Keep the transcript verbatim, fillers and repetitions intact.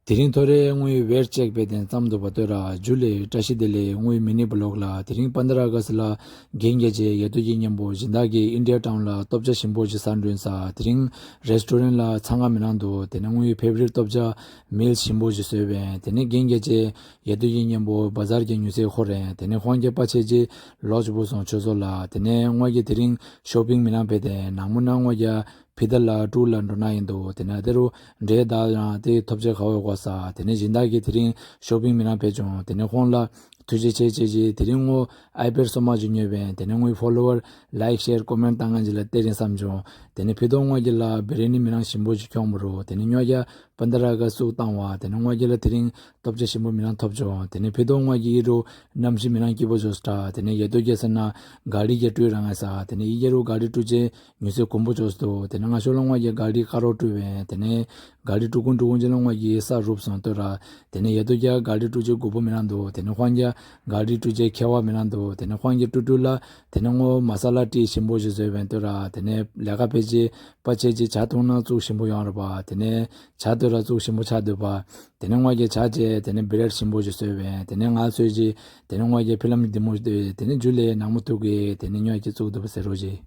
དེ་རིང་ཐོ་རེ་དངུལ་བེར་ཅེག་པའི་དེ་མཚམས་འདུག་པ་ལྟོས་ར། ཇུ་ལེ་བཀྲ་ཤིས་བདེ་ལེགས། དངུལ་མི་ནི་བི་ལོག་ལ། དེ་རིང་པན་དྲ་ཨ་ག་སི་ལ་རྒན་རྒྱལ་རྗེ་ཡ་དུ་ཡི་མཉམ་པོ་སྦྱིན་བདག་གིས་ཨིན་ཌི་ཡ་ཊའུན་ལ་སྟོབས་ཆེ་ཞིམ་པོ་ཞིག་ཟ་འགྲོ་ཡིན་ས། དེ་རིང་རེ་སི་ཊོ་རན་ལ་འཚང་ཁ་མི་ལང་འདུག་དེ་ནས་དངུལ་ཕེ་ཝ་རིཊ་སྟོབས་ཆེ་མིལ་ཞིམ་པོ་ཞིག་བཟོས་པས། དེ་ནས་རྒན་རྒྱལ་རྗེ་ཡ་དུ་ཡི་མཉམ་པོ་བ་ཛར་གྱི་ཉུ་ཚེ་ཁོ་རེད། དེ་ནས་ཁོང་གི་པ་ཆེ་རྗེ་ལོ་ཅི་པོ་སོང་ཆོས་ཚོགས་ལ། དེ་ནས་དངོས་ཀྱི་དེ་རིང་ཤོ་པིང་མི་ལང་བས། དེ་ནང་མོ་ན་དངོས་ཀྱི་ཕི་ད་ལ་ཀྲུ་ལ་འགྲོ་ན་ཡིན་འདུག་དེ་ནས་དེ་རུ་འདྲེ་ད་ཡང་དེ་ཐོབ་ཆེ་ཁ་བའི་གོ་ས། དེ་ནས་སྦྱིན་བདག་གིས་དེ་རིང་ཤོ་པིང་མི་ལང་བས་བྱུང་། དེ་ནས་ཁོང་ལ་ཐུགས་རྗེ་ཆེ་ཆེ་ཆེ། དེ་རིང་ངོ་ཨའི་པེ་ཌི་སོ་མ་ཅིག་ཉོས་པས། དེ་ནས་ངོའི་ཕོ་ལོ་ཝར་ལའིག་ཤེར་ཀོ་མེན་ཊི་བཏང་མཁན་ཅིག་ལ་སྟེར་ཡིན་བསམ་བྱུང་། དེ་ནས་ཕི་དོ་དངོས་ཀྱི་ལ་བི་རི་ནི་མི་ལང་ཞིམ་པོ་ཅིག་ཁྱོང་མོ་རུ། དེ་ནས་ཉོ་རྒྱ་པན་དྲ་ཨ་ག་སི་བཙུགས་བཏང་བ། དེ་ནས་དངོས་ཀྱི་ལ་དེ་རིང་སྟོབས་ཆེ་ཞིམ་པོ་མི་ལང་ཐོབ་བྱུང་། དེ་ནས་ཕི་དོ་དངོས་ཀྱི་ཨི་རུ་གནམ་གཤིས་མི་ལང་སྐྱིད་པོ་བྱུང་ས། དེ་ནས་ཡ་དུ་རྒྱལ་ས་ན་ག་རི་རྒྱ་སྤྲུལ་རང་ངེ་ས། དེ་ནས་ཨི་རྒྱ་རུ་ག་རི་སྤྲུལ་ཅེ་ཉུ་ཚེ་གོམ་པོ་ཅོས་སུ། དེ་ནས་ང་ཤོ་ལོ་ངོ་གི་ག་ལི་ཀ་རོ་བཀྲུས་པས། དེ་ནས་ག་ལི་བཀྲུ་ཀུན་བཀྲུ་ཀུན་ཅི་ལོ་ངོ་གི་ས་རུབ་སོང་ལྟོས་ར། དེ་ནས་ཡ་དུ་རྒྱ་ག་ལི་བཀྲུ་ཅེ་དགུ་པོ་མི་ལང་འདུག་དེ་ནས་ཁོང་རྒྱ་ག་ལི་བཀྲུ་ཅེ་ཁེ་བ་མི་ལང་འདུག་དེ་ནས་ཁོང་གི་བཀྲུ་བཀྲུ་ལ་དེ་ནས་ངོ་མ་ས་ལ་ཏི་ཞིམ་པོ་ཞིག་བཟོས་པས་ལྟོས་ར། དེ་ནས་ལས་ཀ་ཕེ་ཅེ་པ་ཆེ་ཅེ་ཇ་འཐུང་ན་བཙུགས་ཞིམ་པོ་ཡོང་ར་བ། དེ་ནས་ཇ་ལྟོས་ར་བཙུགས་ཞིམ་པོ་ཆགས་འདུག་པ། དེ་ནས་ངོ་གི་ཇ་ཅེ་དེ་ནས་བི་རེ་ཌི་ཞིམ་པོ་ཞིག་བཟོས་པས། དེ་ནས་ང་ཚོས་ཅེ་དེ་ནས་ངོ་གི་ཕི་ལམ་འདི་མོ་ཞིག་ལྟོས། དེ་ནས་ཇུ་ལེ་ནང་མོ་ཐུག་གི་དེ་ནས་ཉོ་ཅེ་བཙུགས་འདུག་པ་ཟེར་རོ་ཅེ།